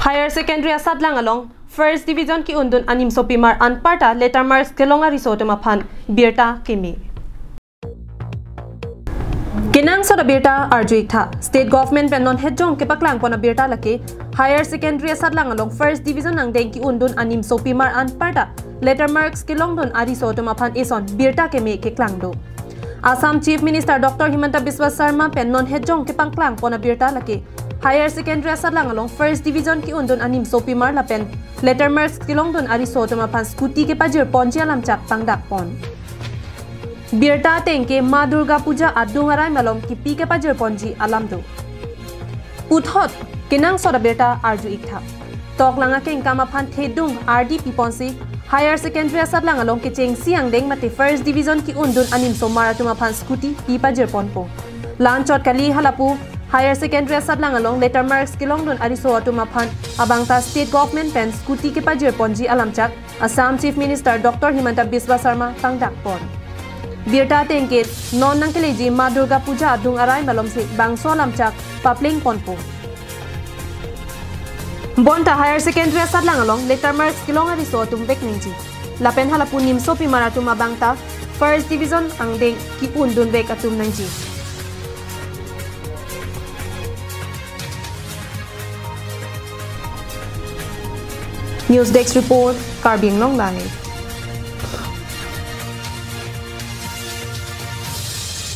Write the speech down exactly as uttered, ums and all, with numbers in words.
Higher Secondary asatlang along First Division ke-undun animsopimar anparta letter marks kelong ariso atum aphan birta keme. Kenangsot abirta arju-iktha. State Government pen non hetjong kepaklangpon abirta lake Higher Secondary asatlang along First Division angdeng ke-undun animsopimar anparta letter marks kelongdun ariso atum aphan eson birta keme keklangdo. Assam Chief Minister Doctor Himanta Biswa Sarma pen non hetjong kepaklangpon abirta lake Higher Secondary asatlang along First Division ke-undun animsopimar lapen letter marks kelongdun ariso atum aphan scooty kepajirponji alamchak pangdakpon. Birta ateng ke Ma Durga Puja adung arai malom kipi kepajirponji alam do. Puthot kenangsot abirta arju-iktha. Toklang akengkam aphan thedung ardi piponsi Higher Secondary asatlang along kechengsi angdeng mate First Division ke-undun animsomar atum aphan scooty pipajirponpo. Lanchot kali halapu Higher Secondary asatlang along letter marks kelongdun ariso atum aphan abangta State Government pen scooty kepajirponji alamchak Assam Chief Minister Doctor Himanta Biswa Sarma pangdakpon. Birta ateng ke non nangkeleji Ma Durga Puja adung arai malomsi bangso alamchak paplengponpo. Bonta Higher Secondary asatlang along letter marks kelong ariso atum vek nangji. Lapen halapu nimsopimar atum abangta First Division angdeng ke-undun vek atum nangji. News Desk Report, Karbi Anglong Live.